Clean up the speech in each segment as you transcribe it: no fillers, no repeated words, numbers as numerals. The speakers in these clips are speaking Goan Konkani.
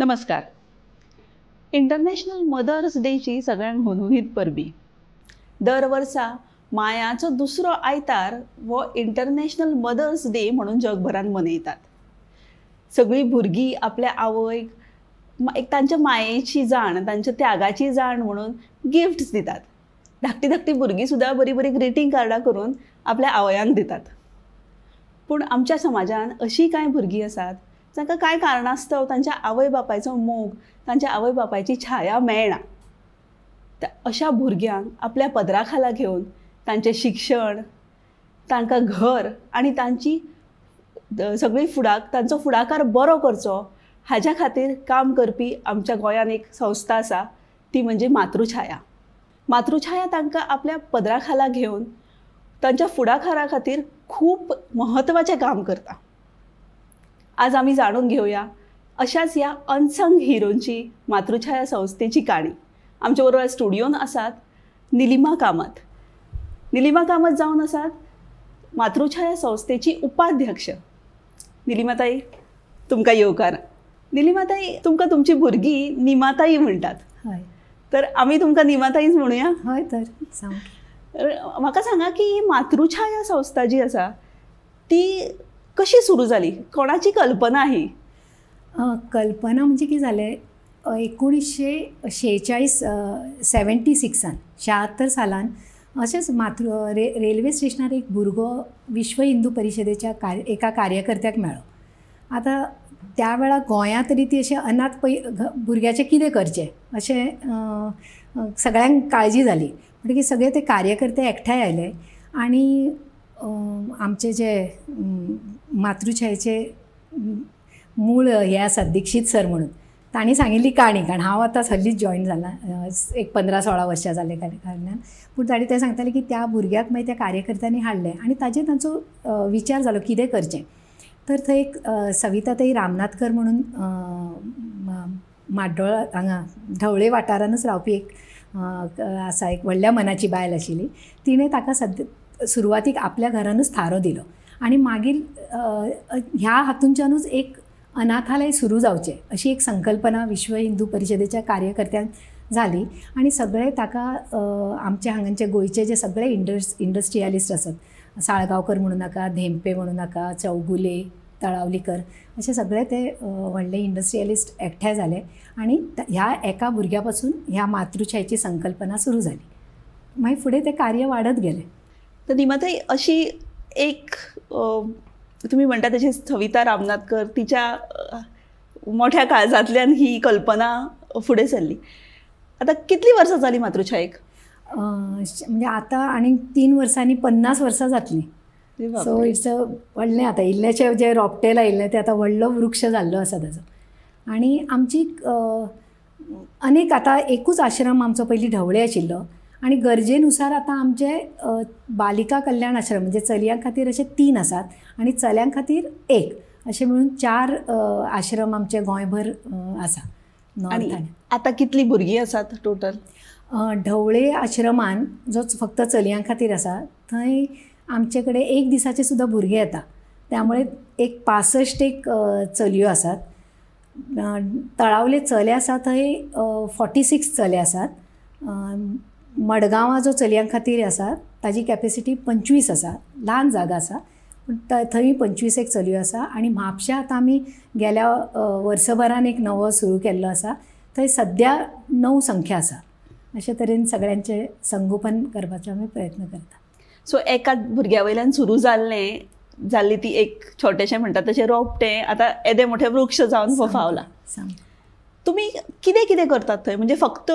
नमस्कार. इंटरनॅशनल मदर्स डेची सगळ्यांक हुनहुनीत परबी. दर वर्सा मायाचो दुसरो आयतार हो इंटरनॅशनल मदर्स डे म्हणून जगभरान मनयतात. सगळीं भुरगीं आपल्या आवयक एक तांच्या मायेची जाण, तांच्या त्यागाची जाण म्हणून गिफ्ट्स दितात. धाकटी धाकटी भुरगीं सुद्दां बरीं बरीं ग्रिटींग कार्डां करून आपल्या आवयांक दितात. पूण आमच्या समाजान अशीं कांय भुरगीं आसात जांकां कांय कारणास्तव तांच्या आवय बापायचो मोग, तांच्या आवय बापायची छाया मेळना. अशा भुरग्यांक आपल्या पदरा खाला घेवन तांचें शिक्षण, तांकां घर आनी तांची सगळी तांचो फुडाकार बरो करचो हाज्या खातीर काम करपी आमच्या गोंयांत एक संस्था आसा, ती म्हणजे मातृछाया. मातृछाया तांकां आपल्या पदरा खाला घेवन तांच्या फुडाकारा खातीर खूब म्हत्वाचें काम करता. आज आमी जाणून घेवया अशाच ह्या अनसंग हिरोंची, मातृछाया संस्थेची काणी. आमच्या बरोबर स्टुडियोन आसात निलिमा कामत. निलिमा कामत जावन आसात मातृछाया संस्थेची उपाध्यक्ष. निलिमाताई, तुमकां येवकार. निलिमाताई, तुमकां तुमची भुरगीं निमाताई म्हणटात, तर आमी तुमकां निमाताईच म्हणुया? हय, तर म्हाका सांगा की ही मातृछाया संस्था जी आसा ती कशी सुरू जाली, कोणाची कल्पना ही? कल्पना म्हणजे कितें जालें, 1946 76 76 सालान अशेंच रेल्वे स्टेशनार एक भुरगो विश्व हिंदू परिशदेच्या एका कार्यकर्त्याक मेळ्ळो. आतां त्या वेळार गोंयांत तरी ती अशें अनाथ भुरग्याचें कितें करचें अशें सगळ्यांक काळजी जाली. म्हणटकीर सगळे ते कार्यकर्ते एकठांय आयले आनी आमचे जे मातृछायेचे मूळ हे आसात दीक्षित सर म्हणून, तांणी सांगिल्ली काणी, कारण हांव आतां हल्लीच जॉयन जाला, एक 15-16 वर्सां जाले कारणान, पूण ताणी ते सांगताले की त्या भुरग्याक मागीर त्या कार्यकर्त्यांनी हाडलें आनी ताजेर तांचो विचार जालो कितें करचें. तर थंय एक सविताताई रामनाथकर म्हणून म्हाड्डोळ हांगा ढवळे वाठारानूच रावपी एक आसा, एक व्हडल्या मनाची बायल आशिल्ली. तिणें ताका सद्या सुरवातीक आपल्या घरानूच थारो दिलो आनी मागीर ह्या हातूंच्यानूच एक अनाथालय सुरू जावचें अशी एक संकल्पना विश्व हिंदू परिशदेच्या कार्यकर्त्यांक जाली. आनी सगळे ताका आमचे हांगाचे गोंयचे जे सगळे इंडस्ट्रियलिस्ट आसात, साळगांवकर म्हणूं नाका, धेंपे म्हणूं नाका, चौगुले, तळावलीकर, अशे सगळे ते व्हडले इंडस्ट्रियलिस्ट एकठांय जाले आनी ह्या एका भुरग्या पासून ह्या मातृछायेची संकल्पना सुरू जाली. मागीर फुडें तें कार्य वाडत गेलें. तर निमाताई, अशी एक तुमी म्हणटा तशी सविता रामनाथकर तिच्या मोठ्या काळजांतल्यान ही कल्पना फुडें सरली. आतां कितलीं वर्सां जालीं मातृछायेक? म्हणजे आतां आनी 3 वर्सांनी 50 वर्सां जातलीं. सो it's a व्हडलें, आतां इल्लेशें जें रोपटें लायिल्लें तें आतां व्हडलो वृक्ष जाल्लो आसा ताजो. आनी आमची अनेक आतां एकूच आश्रम आमचो पयलीं ढवळे आशिल्लो आनी गरजेनुसार आतां आमचे बालिका कल्याण आश्रम म्हणजे चलयां खातीर अशे 3 आसात आनी चल्यां खातीर 1, अशें म्हणून 4 आश्रम आमचे गोंयभर आसा. आनी आतां कितलीं भुरगीं आसात टोटल? ढवळे आश्रमान जो फक्त चलयां खातीर आसा थंय आमचे कडेन एक दिसाचे सुद्दां भुरगे येता, त्यामुळे एक 65 एक चलयो आसात. तळावले चले आसा थंय 46 चले आसात. मडगांवां जो चलयां खातीर आसा ताजी कॅपेसिटी 25 आसा, ल्हान जागा आसा पूण थंय 25 एक चलयो आसा. आनी म्हापश्या आतां आमी गेल्या वर्सभरान एक नवो सुरू केल्लो आसा, थंय सद्या 9 संख्या आसा. अशे तरेन सगळ्यांचें संगोपन करपाचो आमी प्रयत्न करता. सो एका भुरग्या वयल्यान सुरू जाल्ली ती एक छोटेशें म्हणटा तशें रोपटें आतां येदें मोठें वृक्ष जावन फोफावलां. तुमी कितें कितें करतात थंय? म्हणजे फक्त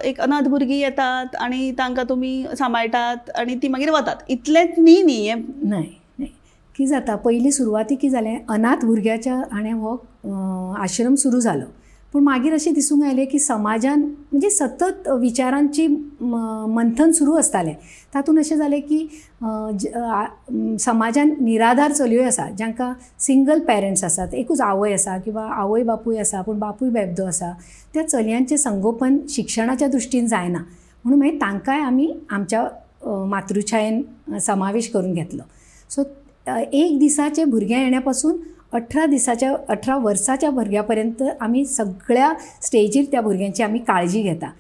एक अनाथ भुरगीं येतात आनी तांकां तुमी सांबाळटात आनी ती मागीर वतात, इतलेंच न्ही? न्ही हें न्हय न्हय. कितें जाता, पयलीं सुरवातीक कितें जालें, अनाथ भुरग्याच्या हाणें हो आश्रम सुरू जालो, पूण मागीर अशें दिसूंक आयलें की समाजान म्हणजे सतत विचारांची मंथन सुरू आसतालें. तातूंत अशें जालें की समाजान निराधार चलयो आसा, जांकां सिंगल पेरंट्स आसात, एकूच आवय आसा किंवा आवय बापूय आसा पूण बापूय बेबदो आसा, त्या चलयांचें संगोपन शिक्षणाच्या दृश्टीन जायना म्हणून मागीर तांकांय आमी आमच्या मातृछायेन समावेश करून घेतलो. सो एक दिसाचें भुरगें येण्या पासून 18 दिसाच्या 18 वर्साच्या भुरग्या पर्यंत आमी सगळ्या स्टेजीर त्या भुरग्यांची आमी काळजी घेता.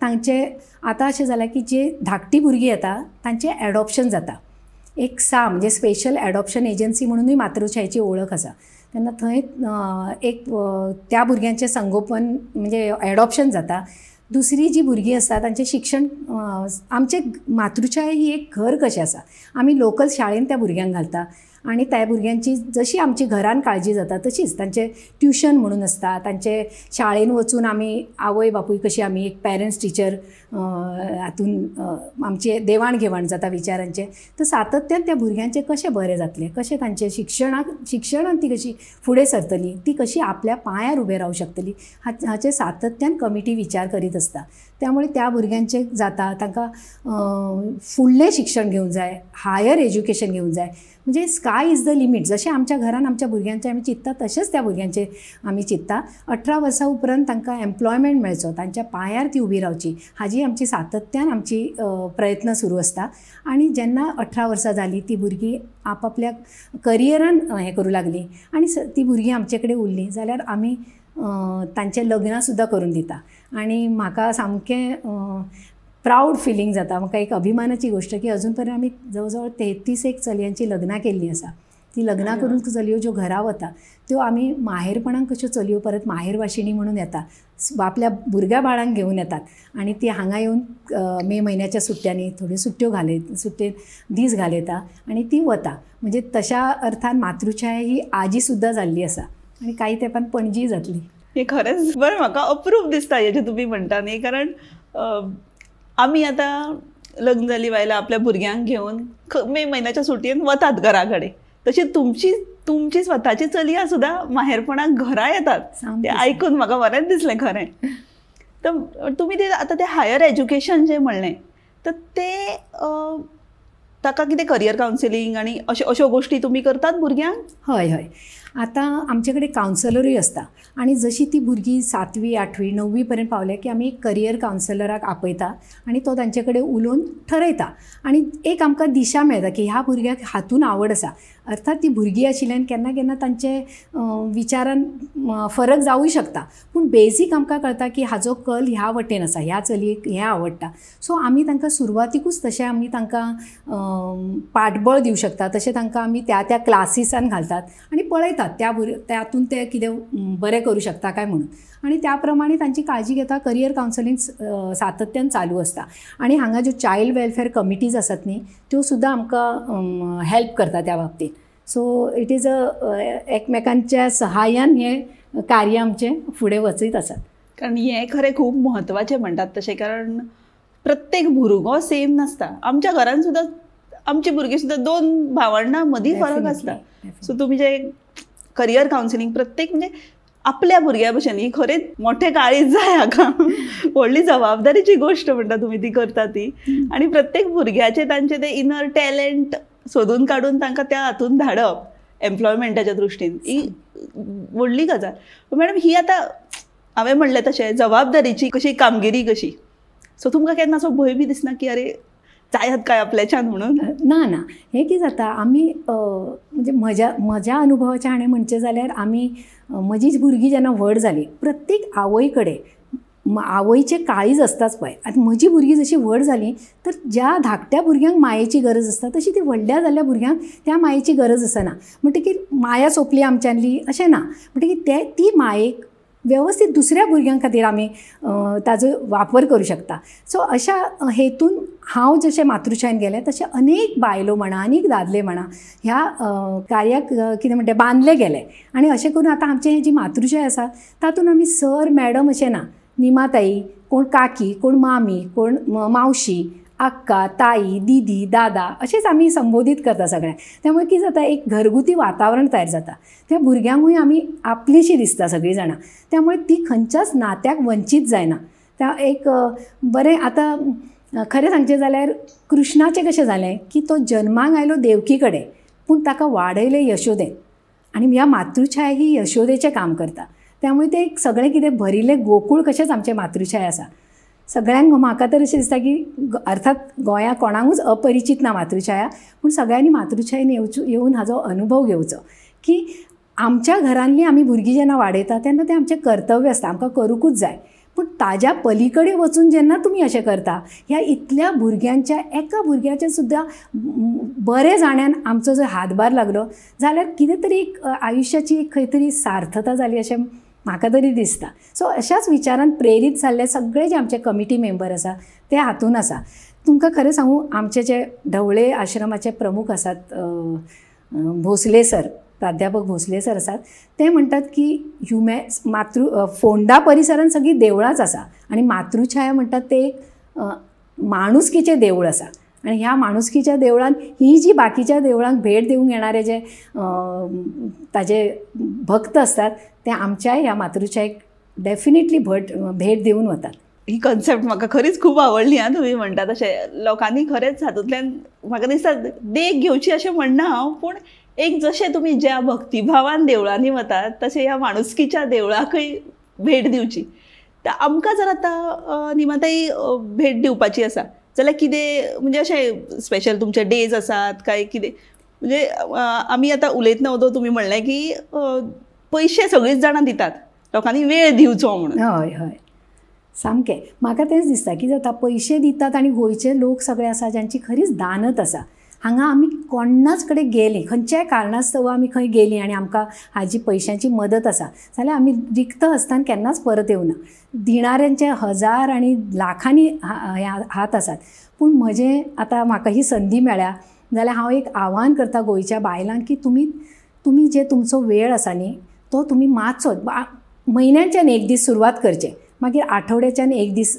तांचे आतां अशें जालां की जे धाकटी भुरगीं येता तांचें एडॉप्शन जाता. एक सा म्हणजे स्पेशल एडॉप्शन एजन्सी म्हणुनूय मातृछायेची वळख आसा. तेन्ना थंय एक त्या भुरग्यांचें संगोपन म्हणजे एडॉप्शन जाता. दुसरी जी भुरगीं आसता तांचें शिक्षण आमचें मातृछाया ही एक घर कशें आसा. आमी लोकल शाळेन त्या भुरग्यांक घालता आनी त्या भुरग्यांची जशी आमची घरान काळजी जाता तशीच तांचें ट्युशन म्हणून आसता. तांचे शाळेन वचून आमी आवय बापूय कशी आमी एक पेरंट्स टिचर हातून आमचें देवाण घेवाण जाता विचारांचें. तर सातत्यान त्या भुरग्यांचें कशें बरें जातलें, कशें तांचें शिक्षणान ती कशी फुडें सरतली, ती कशी आपल्या पांयार उबें रावंक शकतली हाचें सातत्यान कमिटी विचार करीत आसता. त्यामुळे त्या भुरग्यांचें जाता तांकां फुडलें शिक्षण घेवंक जाय, हायर एज्युकेशन घेवंक जाय. म्हणजे स्काय is the limit. जशें आमच्या घरान आमच्या भुरग्यांचें आमी चिंतता तशेंच त्या भुरग्यांचें आमी चिंतता. 18 वर्सां उपरांत तांकां एम्प्लॉयमेंट मेळचो, तांच्या पांयार ती उबी रावची हाजी आमची सातत्यान आमची प्रयत्न सुरू आसता. आनी जेन्ना 18 वर्सां जालीं ती भुरगीं आपापल्या करियरान हें करूं लागलीं आनी ती भुरगीं आमचे कडेन उरलीं जाल्यार आमी तांचें लग्नां सुद्दां करून दिता. आनी म्हाका सामकें प्रावड फिलींग जाता, म्हाका एक अभिमानाची गोश्ट की अजून पर्यंत आमी जवळ जवळ 33 एक चलयांची लग्नां केल्लीं आसा. ती लग्नां करून चलयो ज्यो घरा वता त्यो आमी माहेरपणाक कश्यो चलयो परत माहेरवाशिणी म्हणून येता, आपल्या भुरग्या बाळांक घेवन येतात आनी ती हांगा येवन मे म्हयन्याच्या सुट्ट्यांनी थोड्यो सुट्ट्यो घालयत सुट्टे दीस घालयता आनी ती वता. म्हणजे तशा अर्थान मातृछाया ही आजी सुद्दां जाल्ली आसा आनी कांय तेंपान पणजीय जातली. हें खरेंच बरें म्हाका अप्रूप दिसता हें जें तुमी म्हणटा न्ही, कारण आमी आतां लग्न जालीं बायलां आपल्या भुरग्यांक घेवन मे म्हयन्याच्या सुटयेन वतात घरा कडेन, तशी तुमची तुमची स्वताची चलयां सुद्दां माहेरपणाक घरा येतात तें आयकून म्हाका बरेंच दिसलें खरें. तर तुमी ते आतां तें हायर एज्युकेशन जें म्हणलें तर तें ताका कितें करियर कावन्सिलींग आनी अश्यो अश्यो गोश्टी तुमी करतात भुरग्यांक? हय हय, आतां आमचे कडेन कावन्सलरूय आसता आनी जशी ती भुरगीं 7वी 8वी 9वी पर्यंत पावल्या की आमी करियर कावन्सलराक आपयता आनी तो तांचे कडेन उलोवन ठरयता आनी एक आमकां दिशा मेळटा की ह्या भुरग्याक हातून आवड आसा. अर्थात ती भुरगीं आशिल्ल्यान केन्ना केन्ना तांचे विचारान फरक जावूं शकता, पूण बेजीक आमकां कळटा की हाजो कल ह्या वटेन आसा, ह्या चलयेक हें आवडटा. सो आमी तांकां सुरवातीकूच तशें आमी तांकां पाठबळ दिवं शकता, तशें तांकां आमी त्या त्या क्लासिसान घालतात आनी पळयतात त्या त्यातून ते कितें बरें करूं शकता काय म्हणून, आनी त्या प्रमाणे तांची काळजी घेता. करियर कावन्सलिंग सातत्यान चालू आसता आनी हांगा ज्यो चायल्ड वेलफेअर कमिटीज आसात न्ही त्यो सुद्दां आमकां हेल्प करता त्या बाबतींत. सो it is a एकमेकांच्या सहाय्यान हें कार्य आमचें फुडें वचीत आसा. कारण हें खरें खूब म्हत्वाचें म्हणटात तशें, कारण प्रत्येक भुरगो सेम नासता. आमच्या घरान सुद्दां आमची भुरगीं सुद्दां 2 भावंडां मदीं फरक आसता. सो तुमी जे करियर कावन्सिलींग प्रत्येक म्हणजे आपल्या भुरग्या भशेन ही खरेंच मोठें काळीज जाय हाका, व्हडली जबाबदारीची गोश्ट म्हणटा तुमी ती करता ती. आनी प्रत्येक भुरग्याचें तांचें तें इनर टॅलंट सोदून काडून तांकां त्या हातून धाडप एम्प्लॉयमेंटाच्या दृश्टीन ही व्हडली गजाल. मॅडम ही आतां हांवें म्हणलें तशें जबाबदारीची कशी कामगिरी कशी, सो तुमकां केन्ना असो भंय बी दिसना की अरे जायत काय आपल्याच्यान म्हणून? ना ना, हें कितें जाता आमी म्हणजे म्हज्या अनुभवाच्या हाणें म्हणचें जाल्यार आमी म्हजीच भुरगीं जेन्ना व्हड जालीं प्रत्येक आवय कडेन आवयचें काळीज आसताच पळय. आतां म्हजी भुरगीं जशीं व्हड जालीं तर ज्या धाकट्या भुरग्यांक मायेची गरज आसता तशी ती व्हडल्या जाल्ल्या भुरग्यांक त्या मायेची गरज आसना. म्हणटकीर माया सोंपली आमच्यांतली अशें ना, म्हणटकीर ती मायेक वेवस्थीत दुसऱ्या भुरग्यां खातीर आमी ताजो वापर करूं शकता. सो अशा हेतून हांव जशें मातृछायेन गेलें तशें अनेक बायलो म्हणा अनेक दादले म्हणा ह्या कार्याक कितें म्हणटा बांदले गेले आनी अशें करून आतां आमचें जी मातृछाया आसा तातूंत आमी सर मॅडम अशें ना, निमाताई, कोण काकी, कोण मामी, कोण मावशी, अक्का, ताई, दीदी, दादा अशेंच आमी संबोधीत करता सगळ्यांक. त्यामुळे कितें जाता एक घरगुती वातावरण तयार जाता, त्या भुरग्यांकूय आमी आपलीशी दिसता सगळीं जाणां, त्यामुळे ती खंयच्याच नात्याक वंचीत जायना. त्या एक बरें आतां खरें सांगचें जाल्यार कृष्णाचें कशें जालें की तो जन्माक आयलो देवकी कडेन पूण ताका वाडयलें यशोदेन आनी ह्या मातृछाया ही यशोदेचें काम करता. त्यामुळे ते एक सगळें कितें भरिल्लें गोकूळ कशेंच आमचें मातृछाया आसा. सगळ्यांक म्हाका तर अशें दिसता की अर्थात गोंया कोणाकूच अपरिचीत ना मातृछाया, पूण सगळ्यांनी मातृछायेन येवन हाजो अनुभव घेवचो की आमच्या घरांतली आमी भुरगीं जेन्ना वाडयता तेन्ना तें आमचें कर्तव्य आसता, आमकां करूंकूच जाय. पूण ताज्या पलीकडे वचून जेन्ना तुमी अशें करता, ह्या इतल्या भुरग्यांच्या एका भुरग्याच्या सुद्दां बरें जाण्यान आमचो जर हातभार लागलो जाल्यार कितें तरी एक आयुश्याची एक खंय तरी सार्थता जाली अशें म्हाका तरी दिसता. सो अशाच विचारान प्रेरीत जाल्ले सगळे जे आमचे कमिटी मेंबर आसा ते हातून आसा. तुमकां खरें सांगू, आमचे जे ढवळे आश्रमाचे प्रमुख आसात भोसले सर, प्राध्यापक भोसले सर आसात, ते म्हणटात की ह्युमे मातृ फोंडा परिसरान सगळीं देवळांच आसा आनी मातृछाया म्हणटात ते एक माणुसकीचें देवूळ आसा आनी ह्या माणुसकीच्या देवळान ही जी बाकीच्या देवळांक भेट दिवंक येणारे जे ताजे भक्त आसतात ते आमच्याय ह्या मातृछायेक डेफिनेटली भेट दिवन वतात. ही कन्सेप्ट म्हाका खरीच खूब आवडली. आं, तुमी म्हणटा तशें लोकांनी खरेंच हातूंतल्यान म्हाका दिसता देख घेवची अशें म्हणना हांव, पूण एक जशें तुमी ज्या भक्तिभावान देवळांनी वतात तशें ह्या माणुसकीच्या देवळाकय भेट दिवची. तर आमकां जर आतां निमाताई भेट दिवपाची आसा जाल्यार कितें म्हणजे अशें स्पेशल तुमचे डेज आसात काय कितें? म्हणजे आमी आतां उलयतना वदो तुमी म्हणलें की पयशे सगळींच जाणां दितात, लोकांनी वेळ दिवचो म्हणून. हय हय, सामकें म्हाका तेंच दिसता की जाता पयशे दितात आनी गोंयचे लोक सगळे आसा ज्यांची खरीच दानत आसा. हांगा आमी कोणाच कडेन गेलीं खंयच्याय कारणास्तव आमी खंय गेलीं आनी आमकां हाजी पयशांची मदत आसा जाल्यार आमी रिक्त हस्तान केन्नाच परत येवना. दिणाऱ्यांचे हजार आनी लाखांनी हात आसात. पूण म्हजें आतां म्हाका ही संदी मेळ्ळ्या जाल्यार हांव एक आव्हान करता गोंयच्या बायलांक की तुमी जे तुमचो वेळ आसा न्ही तो तुमी मातसो म्हयन्याच्यान एक दीस सुरवात करचें, मागीर आठवड्याच्यान एक दीस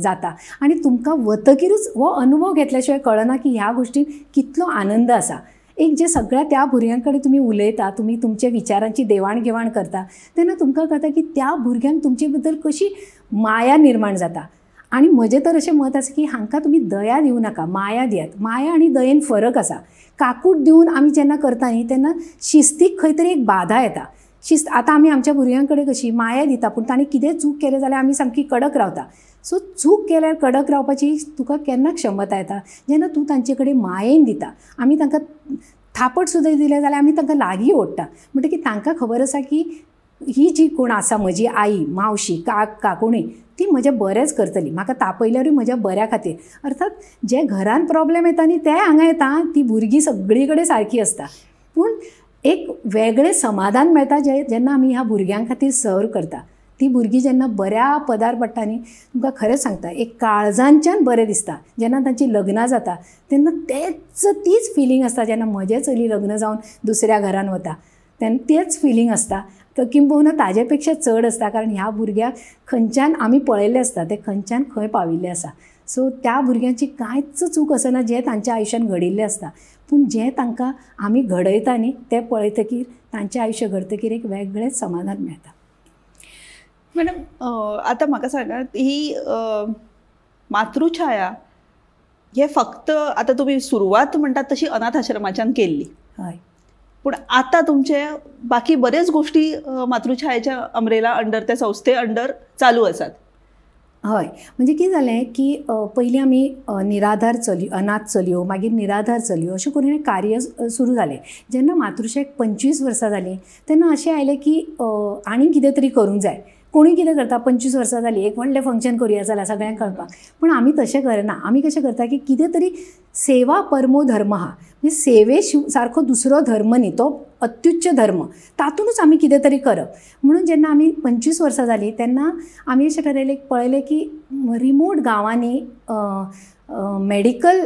जाता आनी तुमकां वतकीरूच हो अनुभव घेतल्या शिवाय कळना की ह्या गोष्टीन कितलो आनंद आसा. एक जे सगळ्या त्या भुरग्यां कडेन तुमी उलयता, तुमी तुमच्या विचारांची देवाणघेवाण करता तेन्ना तुमकां कळटा की त्या भुरग्यांक तुमचे बद्दल कशी माया निर्माण जाता. आनी म्हजें तर अशें मत आसा की हांकां तुमी दया दिवं नाका, माया दियात. माया आनी दयेन फरक आसा. काकूट दिवन आमी जेन्ना करता न्ही तेन्ना शिस्तीक खंय तरी एक बाधा येता. शिस्त आतां आमी आमच्या भुरग्यां कडेन कशी माया दिता, पूण तांणी कितें चूक केलें जाल्यार आमी सामकी कडक रावता. सो चूक केल्यार कडक रावपाची तुका केन्ना क्षमता येता जेन्ना तूं तांचे कडेन मायेन दिता. आमी तांकां थापट सुद्दां दिलें जाल्यार आमी तांकां लागीं ओडटा, म्हणटकीर तांकां खबर आसा की ही जी कोण आसा म्हजी आई, मावशी, काका कोणूय ती म्हजें बरेंच करतली, म्हाका तापयल्यारूय म्हज्या बऱ्या खातीर. अर्थात जे घरान प्रॉब्लेम येता न्ही ते हांगा येता, ती भुरगीं सगळी कडेन सारकी आसता, पूण एक वेगळें समाधान मेळटा जे जेन्ना आमी ह्या भुरग्यां खातीर सर्व करता. ती भुरगीं जेन्ना बऱ्या पदार पडटा न्ही तुमकां खरेंच सांगता एक काळजांच्यान बरें दिसता. जेन्ना तांची लग्नां जाता तेन्ना तेच तीच फिलींग आसता जेन्ना म्हजें चली लग्न जावन दुसऱ्या घरान वता तेन्ना तेच फिलींग आसता, तर किंबहुना ताजे पेक्षा चड आसता, कारण ह्या भुरग्याक खंयच्यान आमी पळयल्लें आसता ते खंयच्यान खंय पाविल्ले आसा. सो त्या भुरग्यांची कांयच चूक आसना जें तांच्या आयुश्यान घडिल्लें आसता, पूण जें तांकां आमी घडयता न्ही तें पळयतकीर तांचें आयुश्य घडतकीर एक वेगळेंच समाधान मेळटा. मॅडम, आतां म्हाका सांगात, ही मातृछाया हे फक्त आतां तुमी सुरवात म्हणटात तशी अनाथ आश्रमाच्यान केल्ली, हय, पूण आतां तुमचे बाकी बरेच गोष्टी मातृछायेच्या अम्ब्रेला अंडर, त्या संस्थे अंडर चालू आसात. हय, म्हणजे कितें जालें की पयलीं आमी निराधार चलयो, अनाथ चलयो, मागीर निराधार चलयो अशें करून कार्य सुरू जालें. जेन्ना मातृछायेक 25 वर्सां जालीं तेन्ना अशें आयलें की आनी कितें तरी करूंक जाय. कोणूय कितें करता, 25 वर्सां जालीं एक व्हडलें फंक्शन करुया जाल्यार सगळ्यांक कळपाक, पूण आमी तशें करना. आमी कशें करता की कितें तरी सेवा परमो धर्म हा, म्हणजे सेवे सारको दुसरो धर्म न्ही, तो अत्युच्च धर्म, तातूंतच आमी कितें तरी करप. म्हणून जेन्ना आमी 25 वर्सां जालीं तेन्ना आमी अशें ठरयलें, पळयलें की रिमोट गांवांनी मेडिकल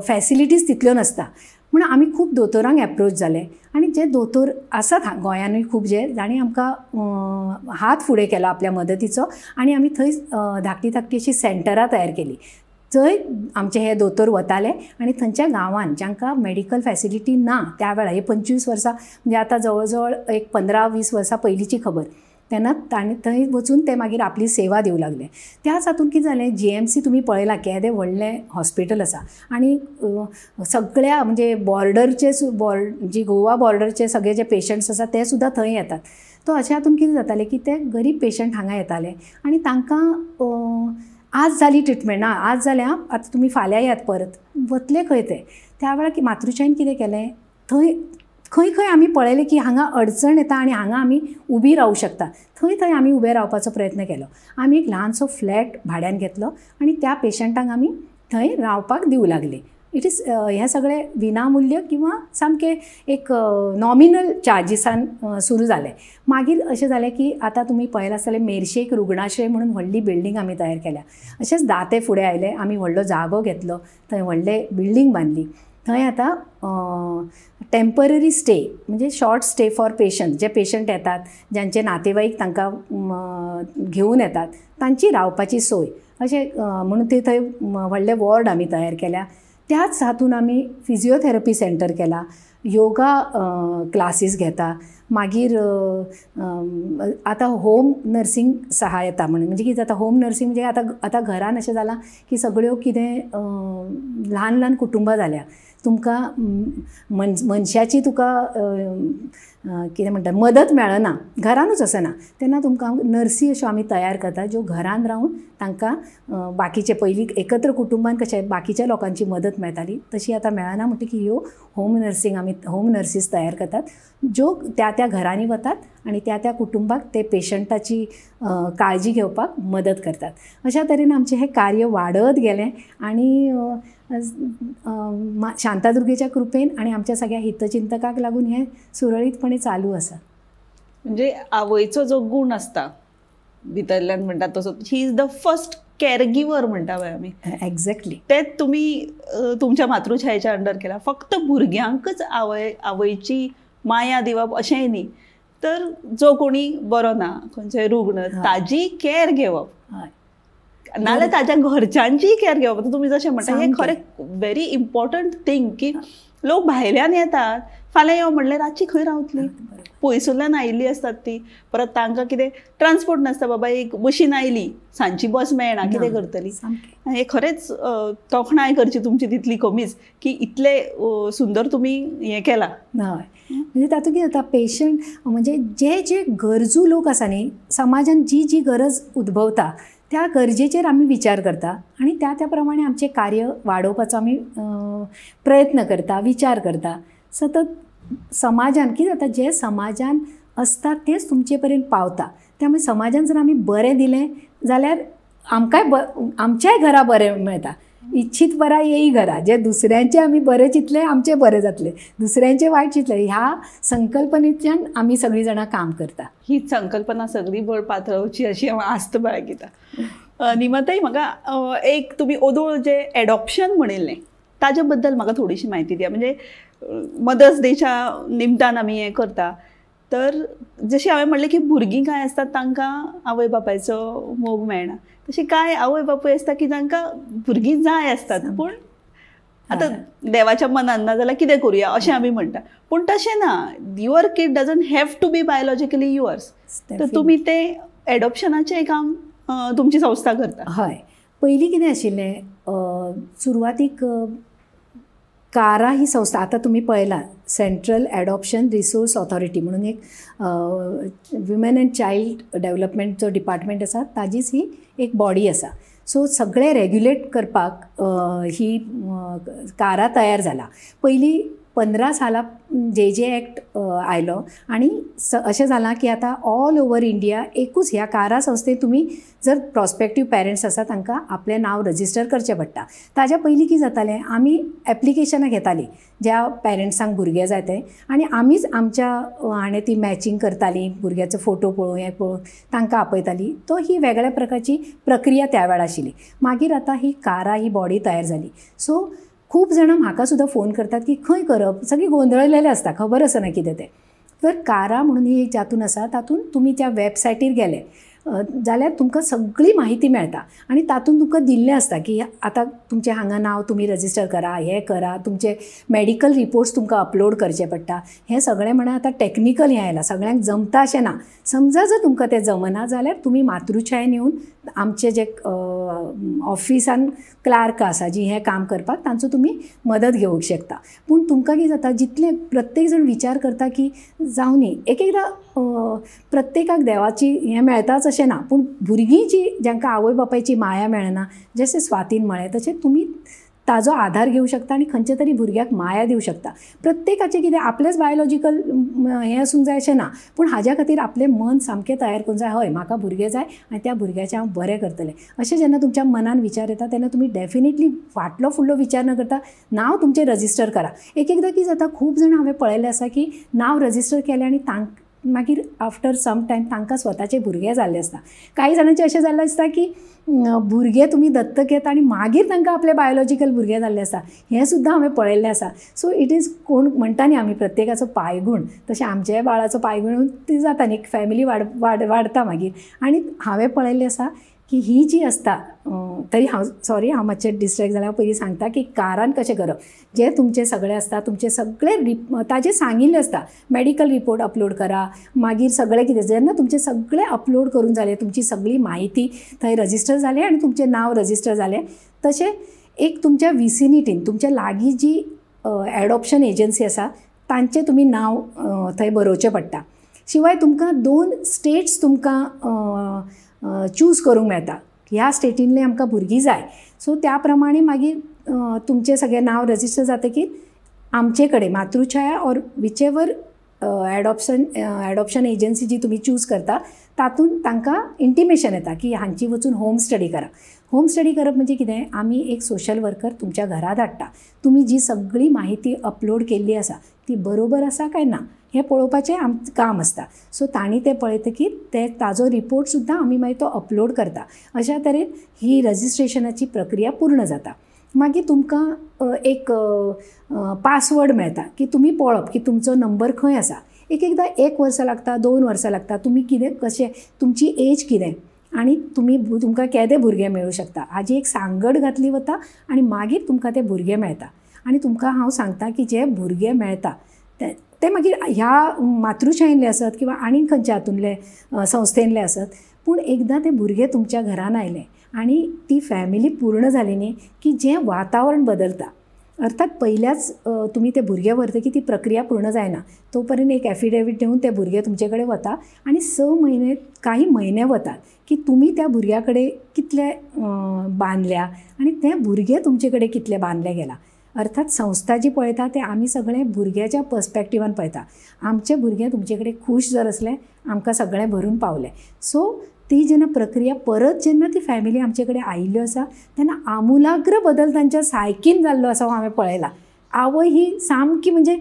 फॅसिलिटीज तितल्यो नासता, म्हणून आमी खूब दोतोरांक एप्रोच जाले आनी जे दोतोर आसात गोंयानूय खूब जे जांणी आमकां हात फुडें केला आपल्या मदतीचो, आनी आमी थंय धाकटी धाकटी अशीं सेंटरां तयार केलीं थंय आमचे हे दोतोर वताले आनी थंयच्या गांवान जांकां मेडिकल फॅसिलिटी ना त्या वेळार, हे 25 वर्सां म्हणजे आतां जवळ जवळ एक 15-20 वर्सां पयलींची खबर, तेन्ना ताणें थंय वचून ते मागीर आपली सेवा दिवं लागले. त्याच हातून कितें जालें, GMC तुमी पळयलां केदें व्हडलें हॉस्पिटल आसा आनी सगळ्या म्हणजे बॉर्डरचे जी गोवा बॉर्डरचे सगळे जे पेशंट्स आसा ते सुद्दां थंय येतात. तो अशें हातून कितें जातालें की ते गरीब पेशंट हांगा येताले आनी तांकां आज जाली ट्रिटमेंट ना, आज जाल्या आतां तुमी फाल्यां येयात परत, वतले खंय ते. त्या वेळार मातृछायेन कितें केलें, थंय खंय खंय आमी पळयलें की हांगा अडचण येता आनी हांगा आमी उबी रावूं शकता, थंय थंय आमी उबे रावपाचो प्रयत्न केलो. आमी एक ल्हानसो फ्लॅट भाड्यान घेतलो आनी त्या पेशंटांक आमी थंय रावपाक दिवं लागली. It is हें सगळें विनामुल्य किंवा सामकें एक नॉमिनल चार्जीसान सुरू जालें. मागीर अशें जालें की आतां तुमी पळयलां आसतलें मेरशेक रुग्णाश्रय म्हणून व्हडली बिल्डींग आमी तयार केल्या. अशेंच दाते फुडें आयले, आमी व्हडलो जागो घेतलो, थंय व्हडले बिल्डींग बांदली. थंय आतां टेम्पररी स्टे म्हणजे short stay for patient, J patient येतात ज्यांचे नातेवाईक तांकां घेवन येतात तांची रावपाची सोय अशें म्हणून ते थंय व्हडले वॉर्ड आमी तयार केल्या. त्याच हातून आमी फिजियोथेरपी सेंटर केला, योगा क्लासीस घेता. मागीर आतां होम नर्सिंग सहायता म्हणून, म्हणजे कितें जाता होम नर्सिंग म्हणजे आतां आतां घरान अशें जालां की सगळ्यो कितें ल्हान ल्हान कुटुंबां जाल्या, तुमकां मनशाची तुका कितें म्हणटा मदत मेळना, घरानूच आसना, तेन्ना तुमकां नर्सी अश्यो आमी तयार करता ज्यो घरान रावन तांकां बाकीचे पयलीं एकत्र कुटुंबान कशें बाकीच्या लोकांची मदत मेळटाली तशी आतां मेळना, म्हणटकीर ह्यो होम नर्सिंग आमी होम नर्सीस तयार करतात ज्यो त्या त्या घरांनी वतात आनी त्या त्या कुटुंबाक ते पेशंटाची काळजी घेवपाक मदत करतात. अशा तरेन आमचें हें कार्य वाडत गेलें आनी शांतादुर्गेच्या कृपेन आनी आमच्या सगळ्या हितचिंतकाक लागून हें सुरळीतपणे चालू आसा. म्हणजे आवयचो जो गूण आसता भितरल्यान म्हणटा तसो, he is the first caregiver म्हणटा पळय आमी. एक्झॅक्टली ते तुमी तुमच्या मातृछायेच्या अंडर केला. फक्त भुरग्यांकच आवयची माया दिवप अशेंय न्ही, तर जो कोणी बरो ना, खंयचोय रुग्ण, ताजी कॅर घेवप, नाल्यार ताज्या घरच्यांचीय कॅर घेवप. तुमी जशें म्हणटा हें खरें व्हेरी इम्पॉर्टंट थींग की लोक भायल्यान येतात, फाल्यां यो म्हणल्यार रातची खंय रावतली, पयसुल्ल्यान आयिल्ली आसतात ती, परत तांकां कितें ट्रान्सपोर्ट नासता, बाबा एक बशीन आयली सांजची बस मेळना, कितें करतली. हें खरेंच तोखणाय करची तुमची तितली कमीच की इतले सुंदर तुमी हें केलां. हय, म्हणजे तातूंत कितें जाता पेशंट म्हणजे जे जे गरजू लोक आसा न्ही, समाजान जी जी गरज उद्भवता त्या गरजेचेर आमी विचार करता आनी त्या त्या प्रमाणे आमचें कार्य वाडोवपाचो आमी प्रयत्न करता, विचार करता. सतत समाजान कितें जाता, जें समाजान आसता तेंच तुमचे पर्यंत पावता, त्यामुळे समाजान जर आमी बरें दिलें जाल्यार आमकांय आमच्याय घरा बरें मेळटा. इच्छित बरा येई घरा, जे दुसऱ्यांचे आमी बरें चिंतलें आमचें बरें जातलें, दुसऱ्यांचें वायट चिंतलें, ह्या संकल्पनेच्यान आमी सगळीं जाणां काम करता. ही संकल्पना सगळी बळ पातळोवची अशी हांव आस्त बाळगिता. निमाताई, म्हाका एक तुमी ओदोळ जें एडॉप्शन म्हणिल्लें ताजे बद्दल म्हाका थोडीशी म्हायती दिया. म्हणजे मदर्स डेच्या निमतान आमी हें करता, तर जशें हांवें म्हणलें की भुरगीं कांय आसतात तांकां आवय बापायचो मोग मेळना, तशें कांय आवय बापूय आसता की तांकां भुरगीं जाय आसतात, पूण आतां देवाच्या मनान ना जाल्यार कितें करुया अशें आमी म्हणटा, पूण तशें ना. Your kid doesn't have to be biologically yours. तर तुमी तें एडॉप्शनाचें काम तुमची संस्था करता. हय, पयलीं कितें आशिल्लें, सुरवातीक कारा ही संस्था, आतां तुमी पळयला सेंट्रल एडॉप्शन रिसोर्स ऑथॉरिटी म्हणून एक विमेन अँड चायल्ड डेवलपमेंटचो डिपार्टमेंट आसा, ताजीच ही एक बॉडी आसा. सो सगळें रेग्युलेट करपाक ही कारा तयार जाला. पयलीं 15 सालां जे जे एक्ट आयलो आनी अशें जालां की आतां ऑल ओवर इंडिया एकूच ह्या कारा संस्थेन तुमी जर प्रोस्पेक्टीव पेरंट्स आसा तांकां आपलें नांव रजिस्टर करचें पडटा. ताज्या पयलीं कितें जातालें, आमी एप्लिकेशनां घेतालीं ज्या पेरंट्सांक भुरगें जाय तें, आनी आमीच आमच्या हाणें ती मॅचिंग करतालीं, भुरग्याचो फोटो पळोवन हें पळोवन तांकां आपयतालीं. तो ही वेगळ्या प्रकारची प्रक्रिया त्या वेळार आशिल्ली. मागीर आतां ही कारा ही बॉडी तयार जाली. सो खूब जाणां म्हाका सुद्दां फोन करतात की खंय करप, सगळीं गोंदळलेलें आसता, खबर आसना कितें तें. तर कारा म्हणून ही एक जातून आसा, तातूंत तुमी त्या वेबसायटीर गेले जाल्यार तुमकां सगळी म्हायती मेळटा आनी तातूंत तुमकां दिल्लें आसता की आतां तुमचें हांगा नांव तुमी रजिस्टर करा, हें करा, तुमचे मॅडिकल रिपोर्ट्स तुमकां अपलोड करचे पडटा. हें सगळें म्हणल्यार आतां टॅक्निकल हें आयलां, सगळ्यांक जमता अशें ना. समजा जर तुमकां तें जमना जाल्यार तुमी मातृछायेन येवन आमचे जे ऑफिसान क्लार्क आसा जी हें काम करपाक, तांचो तुमी मदत घेवंक शकता. पूण तुमकां कितें जाता, जितलें प्रत्येक जाण विचार करता की जावं न्ही, एक एकदां प्रत्येकाक देवाची हें मेळटाच अशें ना, पूण भुरगीं जी जांकां आवय बापायची माया मेळना, जशें स्वातीन म्हळें तशें तुमी ताजो आधार घेवं शकता आनी खंयच्या तरी भुरग्याक माया दिवं शकता. प्रत्येकाचें कितें आपलेंच बायोलॉजिकल हें आसूंक जाय अशें ना, पूण हाज्या खातीर आपलें मन सामकें तयार करूंक जाय, हय म्हाका भुरगें जाय आनी त्या भुरग्याचें हांव बरें करतलें. अशें जेन्ना तुमच्या मनान विचार येता तेन्ना तुमी डेफिनेटली फाटलो फुडलो विचार न करता नांव तुमचें रजिस्टर करा. एक एकदां कितें जाता, खूब जाणां हांवें पळयल्लें आसा की नांव रजिस्टर केलें आनी मागीर आफ्टर सम टायम तांकां स्वताचे भुरगे जाल्ले आसता. कांय जाणांचें अशें जाल्लें आसता की भुरगे तुमी दत्तक घेता आनी मागीर तांकां आपले बायोलॉजिकल भुरगे जाल्ले आसता, हें सुद्दां हांवें पळयल्लें आसा. सो it is, कोण म्हणटा न्ही आमी प्रत्येकाचो पायगूण, तशें आमच्याय बाळाचो पायगूण ती जाता न्ही, एक फॅमिली वाडता मागीर. आनी हांवें पळयल्लें आसा की ही जी आसता, तरी हांव सॉरी हांव मातशें डिस्ट्रेक्ट जाल्यार हांव पयलीं सांगता की कारान कशें करप. जें तुमचें सगळें आसता, तुमचें सगळें ताजें सांगिल्लें आसता, मेडिकल रिपोर्ट अपलोड करा, मागीर सगळें कितें, जेन्ना तुमचें सगळें अपलोड करून जालें, तुमची सगळी म्हायती थंय रजिस्टर जालें आनी तुमचें नांव रजिस्टर जालें, तशें एक तुमच्या विसिनिटीन तुमच्या लागीं जी एडॉप्शन एजन्सी आसा तांचें तुमी नांव थंय बरोवचें पडटा. शिवाय तुमकां 2 स्टेट्स तुमकां चूज करूंक मेळटा, ह्या स्टेटींतले आमकां भुरगीं जाय. सो त्या प्रमाणे मागीर तुमचें सगळें नांव रजिस्टर जातकीर आमचे कडेन Matruchhaya or whichever adoption agency जी तुमी चूज करता तातूंत तांकां इंटिमेशन येता की हांची वचून होम स्टडी करा. होम स्टडी करप म्हणजे कितें, आमी एक सोशल वर्कर तुमच्या घरा धाडटा, तुमी जी सगळी म्हायती अपलोड केल्ली आसा ती बरोबर आसा काय ना हें पळोवपाचें आमचें काम आसता. सो तांणी तें पळयतकीर ते ताजो रिपोर्ट सुद्दां आमी मागीर तो अपलोड करता. अशा तरेन ही रजिस्ट्रेशनाची प्रक्रिया पूर्ण जाता. मागीर तुमकां एक पासवर्ड मेळटा की तुमी पळोवप की तुमचो नंबर खंय आसा. एक एकदां 1 वर्सां लागता, 2 वर्सां लागता, तुमी कितें कशें, तुमची एज कितें आनी तुमी तुमकां केदे भुरगे मेळूं शकता हाजी एक सांगड घातली वता आनी मागीर तुमकां ते भुरगे मेळटा. आनी तुमकां हांव सांगता की जे भुरगे मेळटा ते मागीर ह्या मातृछायेंतले आसत किंवा आनीक खंयच्या हातूंतले संस्थेंतले आसत, पूण एकदां ते भुरगे तुमच्या घरान आयले आनी ती फॅमिली पूर्ण जाली न्ही की जें वातावरण बदलता. अर्थात पयल्याच तुमी ते भुरगे व्हरतकीर ती प्रक्रिया पूर्ण जायना, तो पर्यंत एक एफिडेवीट दिवन ते भुरगे तुमचे कडेन वता आनी 6 म्हयने काही म्हयने वतात की तुमी त्या भुरग्या कडेन कितले बांदल्या आनी ते भुरगे तुमचे कडेन कितले बांदले गेला. अर्थात संस्था जी पळयता ते आमी सगळें भुरग्याच्या पर्सपेक्टिवान पळयता. आमचे भुरगे तुमचे कडेन खूश जर आसले आमकां सगळें भरून पावलें. सो ती जेन्ना प्रक्रिया परत जेन्ना ती फॅमिली आमचे कडेन आयिल्ल्यो आसा तेन्ना आमुलाग्र बदल तांच्या सायकीन जाल्लो आसा हो हांवें पळयला. आवय ही सामकी म्हणजे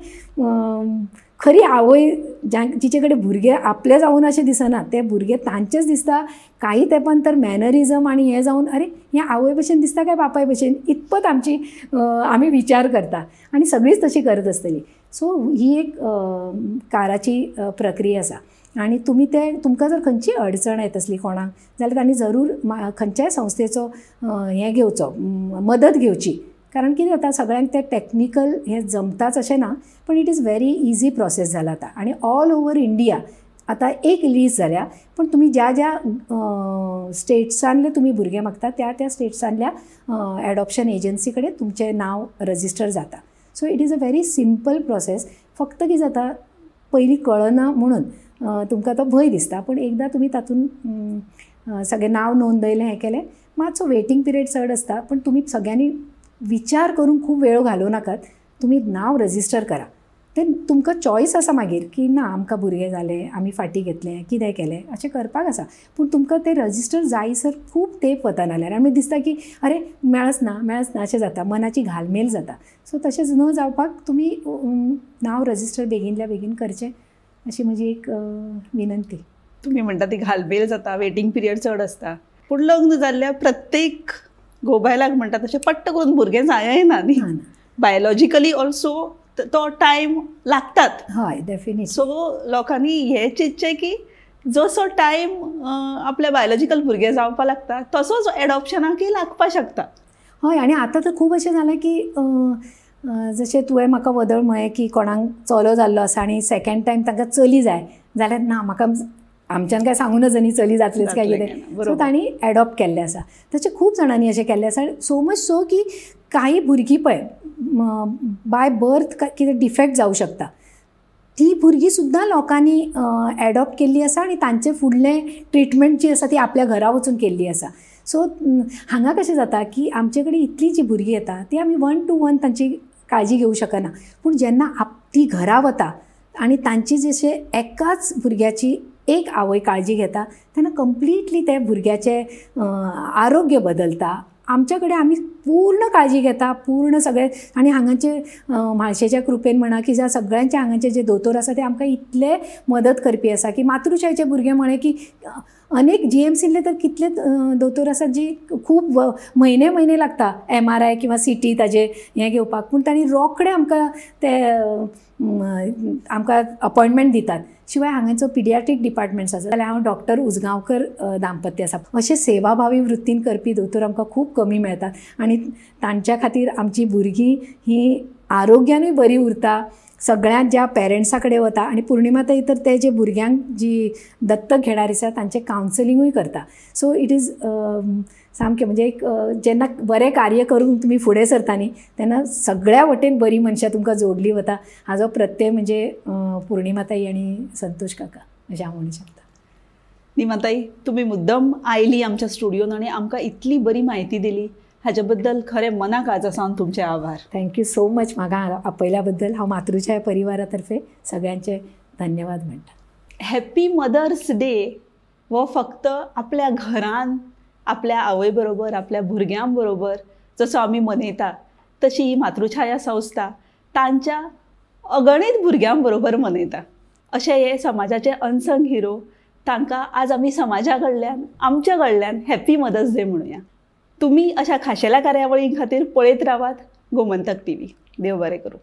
खरी आवय जिचे कडेन भुरगे आपले जावन अशें दिसना, ते भुरगे तांचेच दिसता. काही तेंपान तर मॅनरिजम आनी हें जावन अरे हें आवय भशेन दिसता काय बापाय भशेन, इतपत आमची आमी विचार करता आनी सगळींच तशी करत आसतली. सो ही एक काराची प्रक्रिया आसा. आनी तुमी ते तुमकां जर खंयची अडचण येत आसली कोणाक जाल्यार तांणी जरूर खंयच्याय संस्थेचो हें घेवचो, मदत घेवची. कारण कितें जाता, सगळ्यांक तें टॅक्निकल हें जमताच अशें ना, पण it is very easy process जाला आतां. आनी ऑल ओवर इंडिया आतां एक लीस्ट जाल्या, पण तुमी ज्या ज्या स्टेट्सांतले तुमी भुरगे मागता त्या त्या स्टेट्सांतल्या एडॉप्शन एजन्सी कडेन तुमचें नांव रजिस्टर जाता. So it is a very simple process. फक्त कितें जाता, पयलीं कळना म्हणून तुमकां तो भंय दिसता, पूण एकदां तुमी तातूंत सगळें नांव नोंदयलें हें केलें, मातसो वेटींग पिरियड चड आसता, पूण तुमी सगळ्यांनी विचार करून खूब वेळ घालोवं नाकात, तुमी नांव रजिस्टर करा. ते तुमकां चॉयस आसा मागीर की ना आमकां भुरगें जालें, आमी फाटीं घेतलें, कितें केलें, अशें करपाक आसा. पूण तुमकां तें रजिस्टर जायसर खूब तेंप वता, नाल्यार आमी दिसता की अरे मेळच ना मेळच ना अशें जाता, मनाची घालमेल जाता. सो तशेंच न जावपाक तुमी नांव रजिस्टर बेगीनल्या बेगीन करचें अशी म्हजी एक विनंती. तुमी म्हणटा ती घालमेल जाता, वेटींग पिरियड चड आसता, पूण लग्न जाल्ल्या प्रत्येक घोव-बायलाक म्हणटा तशें पट्ट करून भुरगें जायना ना न्ही, बायोलॉजिकली ऑल्सो तो टायम लागतात. हय, डेफिनेटली. सो लोकांनी हें चिंतचें की जसो टायम आपल्या बायोलॉजिकल भुरगें जावपाक लागता तसोच एडॉप्शनाकय लागपाक शकता. हय, आनी आतां तर खूब अशें जालां की जशें तुवें म्हाका वदळ म्हळें की कोणाक चलो जाल्लो आसा आनी सेकेंड टायम तांकां चली जाय जाल्यार ना म्हाका आमच्यान काय सांगू नजो न्ही चली जातलीच काय कितें, सो तांणी एडॉप्ट केल्लें आसा. तशें खूब जाणांनी अशें केल्लें आसा. सो मच सो की कांय भुरगीं पळय बाय बर्थ कितें डिफेक्ट जावं शकता, ती भुरगीं सुद्दां लोकांनी एडॉप्ट केल्ली आसा आनी तांचें फुडलें ट्रिटमेंट जी आसा ती आपल्या घरा वचून केल्ली आसा. सो हांगा कशें जाता की आमचे कडेन इतलीं जीं भुरगीं येता ती आमी 1 to 1 तांची काळजी घेवं शकना, पूण जेन्ना ती घरा वता आनी तांची जशें एकाच भुरग्याची एक आवय काळजी घेता तेन्ना कंप्लिटली त्या भुरग्याचें आरोग्य बदलता. आमच्या कडेन आमी पूर्ण काळजी घेता, पूर्ण सगळे. आनी हांगाचे म्हाळशेच्या कृपेन म्हणा की जावं सगळ्यांचे हांगाचे जे दोतोर आसा ते आमकां इतले मदत करपी आसा की मातृशायेचे भुरगे म्हळें की अनेक जीएमसींतले तर कितले दोतोर आसात जी खूब म्हयने म्हयने लागता MRI किंवा CT ताजे हें घेवपाक, पूण तांणी रोखडे आमकां ते आमकां अपॉयंटमेंट दितात. शिवाय हांगाचो पिडियाट्रीक डिपार्टमेंट्स आसा जाल्यार हांव डॉक्टर उजगांवकर दाम्पत्य आसा. अशे सेवाभावी वृत्तीन करपी दोतोर आमकां खूब कमी मेळटात आनी तांच्या खातीर आमची भुरगीं ही आरोग्यानूय बरी उरता, सगळ्यांत ज्या पेरंट्सा कडेन वता. आनी पूर्णिमाताई तर ते जे भुरग्यांक जी दत्तक घेणार आसा तांचें कावन्सिलिंगूय करता. सो it is सामकें म्हणजे एक जेन्ना बरें कार्य करूंक तुमी फुडें सरता न्ही तेन्ना सगळ्या वटेन बरी मनशां तुमकां जोडली वता. हाजो प्रत्यय म्हणजे पूर्णिमाताई आनी संतोष काका अशें हांव म्हणूं शकता. निमाताई, तुमी मुद्दम आयली आमच्या स्टुडियोन आनी आमकां इतली बरी म्हायती दिली, हाजे बद्दल खरें मनाक आज सावन तुमचे आभार. Thank you so much म्हाका आपयल्या बद्दल. हांव मातृछाया परिवारा तर्फे सगळ्यांचे धन्यवाद म्हणटा. हॅप्पी मदर्स डे हो फक्त आपल्या घरान आपल्या आवय बरोबर आपल्या भुरग्यां बरोबर जसो आमी मनयता तशी ही मातृछाया संस्था तांच्या अगणीत भुरग्यां बरोबर मनयता. अशे हे समाजाचे अनसंग हिरो तांकां आज आमी समाजा कडल्यान आमच्या कडल्यान हॅप्पी मदर्स डे म्हणुया. तुम्ही अशा खाशेल्या कार्यावळीं खातीर पळयत रावात गोमंतक टीव्ही. देव बरें करूं.